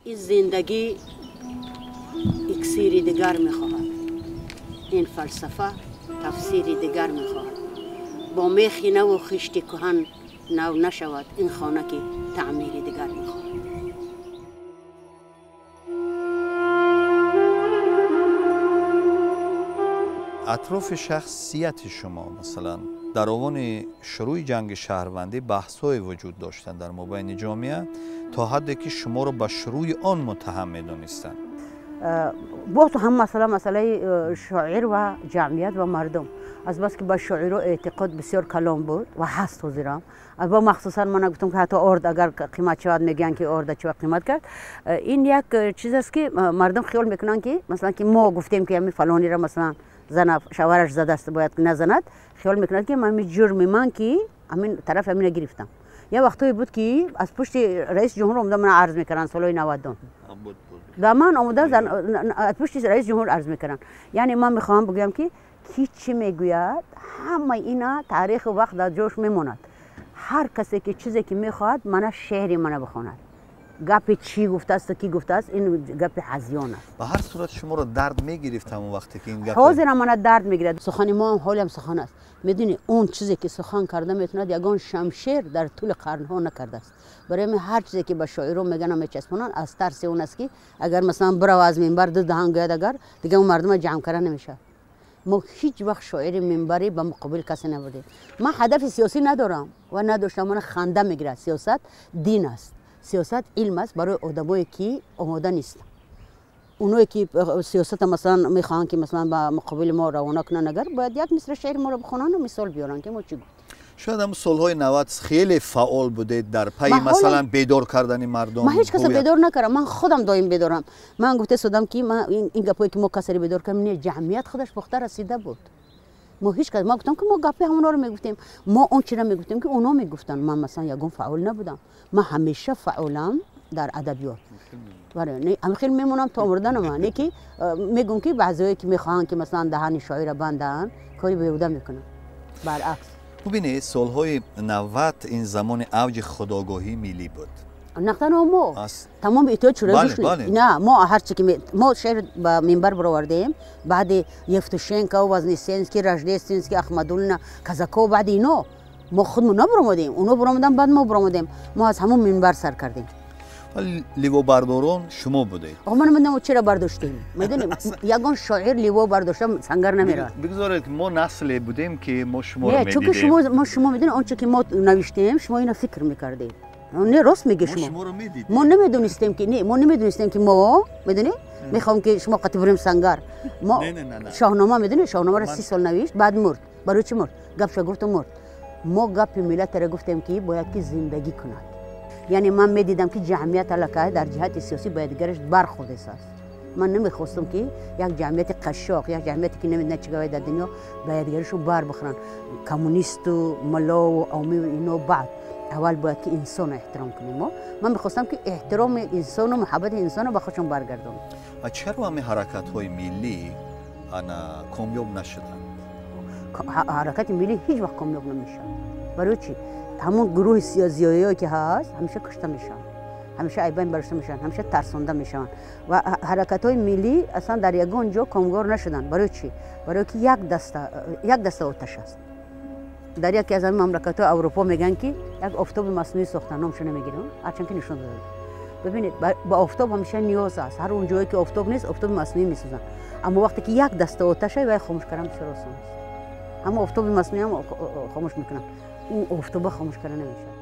Ин зиндагӣ иксири дигар мехоҳад, ин фалсафа тафсири дигар мехоҳад. Бо мехи наву хишти кӯҳан нав нашавад ин хона ки таъмири дигар мехоҳад. Атрофи шахсияти шумо, масалан, дар овони шурӯи ҷанги шаҳрвандӣ баҳсҳое вуҷуд доштанд дар мобайни ҷомеа, то ҳадде ки шуморо ба шурӯи он муттаҳам медонистанд. Боз ҳам масъала масъалаи шоир ва ҷамъият ва мардум. Аз бас ки ба шоиро эътиқод бисёр калом буд ва ҳаст ҳозирам. Бо махсусан ман гуфтам ки ҳатто орд агар қимат шавад мегӯянд ки орда чӣ қимат кард. Ин як чиз аст ки мардум хиёл мекунанд ки масалан ки мо гуфтем ки ҳамин фалониро масалан зана шавҳараш задааст бояд назанад, хиёл мекунанд ки ҳамин ҷурми ман ки ҳамин тараф ҳамина гирифтам. Як вақтҳое буд ки аз пушти раиси ҷумҳур омада ман арз мекарданд солҳои 90. Ба ман омода аз пушти раиси ҷумҳур арз мекарданд. Яъне ман мехоҳам бигӯям ки ки чӣ мегӯяд, ҳама ина таъриху вақт дар ҷош мемонад. Ҳар касе ки чизе ки мехоҳад мана шеъри мана бихонад. Гапи чӣ гуфтааст ки гуфтааст, ин гапи ҳазён аст. Ба ҳар сурат шуморо дард мегирифт ҳамон вақте ки ин гап ҳозирам мана дард мегирад. Сухани мо ҳам ҳолиам сухан аст. Медонӣ, он чизе ки сухан карда метавонад, ягон шамшер дар тӯли қарнҳо накардааст. Барои ҳамин ҳар чизе ки ба шоирон мегӯянд мечаспонанд, аз тарси он аст ки агар масалан бирава аз минбар ду даҳан гӯяд, агар дигар он мардума ҷамъ карда намешавад. Мо ҳеҷ вақт шоири минбарӣ ба муқобили касе набудем. Ман ҳадафи сиёсӣ надорам ва надоштам. Мана ханда мегирад. Сиёсат дин аст, сиёсат илм аст барои одамое ки омода нестанд. Оное ки сиёсата масалан мехоҳанд ки масалан ба муқобили мо равона кунанд, агар бояд як мисра шеъри моро бихонанд ва мисол биёранд ки мо чӣ гуфтем. Шояд ҳамн солҳои 90 хеле фаъол будед дар пайи масалан бедор кардани мардум. Ман ҳеҷ касро бедор накардам, ман худам доим бедорам. Ман гуфта судам ки ин гапое ки мо касаре бедор кардем, не, ҷамъият худаш пухта расида буд. Мо ҳеҷ кас, ман гуфтам ки мо гапи ҳамонҳоро мегуфтем, мо он чиро мегуфтем ки онҳо мегуфтанд. Ман масалан ягон фаъол набудам, ман ҳамеша фаъолам дар адабиёт. Ҳамин хел мемонам то мурданам. Не ки мегӯм ки баъзеое ки мехоҳанд ки масалан даҳани шоира бандаанд, кори беҳуда мекунанд. Баръакс. Бубинед, солҳои 90 ин замони авҷи худогоҳии миллӣ буд. На танҳо мо, тамоми Иттиҳоди Шӯравӣ шуд. На, мо ҳарчи ки мо шеър ба минбар баровардем, баъди Евтушенко, Вознесенский, Рождественский, Ахмадуллина, Казаков, баъди ино мо худмон набаромадем, оно баромаданд, баъд мо баромадем. Мо аз ҳамон минбар сар кардем. Ливобардорон шумо будед. Оғо, ман намедонам чаро бардоштем. Медонем, ягон шоир ливо бардошта сангар намеравад. Бигзоред, мо насле будем ки мо шуморо медидем. Чунки шумо, мо шумо медонед, он чи ки мо навиштем, шумо ино фикр мекардед. Не, рост мегӯ шумо. Шуморо медидем. Мо намедонистем ки, не, мо намедонистем ки мо, медонед, мехоҳем ки шумо қатъи бурем сангар. Мо Шоҳнома, медонед, Шоҳномаро 30 сол навишт, баъд мурд. Барои чӣ мурд? Гапша гуфту мурд. Мо гапи миллатро гуфтем ки бояд ки зиндагӣ кунад. Яъне ман медидам ки ҷамъият аллакай дар ҷиҳати сиёсӣ ба якдигараш бархӯрдааст. Ман намехостам ки як ҷамъияти қашшоқ, як ҷамъияте ки намедонад чӣ гавай дар дунё, ба якдигарашон бар бихӯранд. Коммунисту муллову омиву ино баъд. Аввал бояд ки инсонро эҳтиром кунем мо. Ман мехостам ки эҳтироми инсону муҳаббати инсонро ба худшон баргардонам. Ва чаро ҳамин ҳаракатҳои миллӣ ана комёб нашуданд? Ҳаракати миллӣ ҳеҷ вақт комёб намешавад. Барои чӣ? Ҳамон гурӯҳи зиёиё ки ҳаст, ҳамеша кушта мешаванд, ҳамеша айбайн бардошта мешаванд, ҳамеша тарсонда мешаванд. Ва ҳаракатҳои миллӣ аслан дар ягон ҷо комгор нашуданд. Барои чӣ? Барои ки як даста оташ аст. Дар яке аз ҳамин мамлакатҳои Аврупо мегӯянд ки як офтоби маснуӣ сохтанд, номшо намегирам, ҳарчанд ки нишон доданд. Бибинед, ба офтоб ҳамеша ниёз аст. Ҳар он ҷое ки офтоб нест, офтоби маснуӣ месӯзанд. Аммо вақте ки як даста оташ аст, вай хомӯш кардан бисёр осон аст. Ҳама офтоби маснуӣ ҳам хомӯш мекунанд. Он офтоба хомӯш карда намешавад.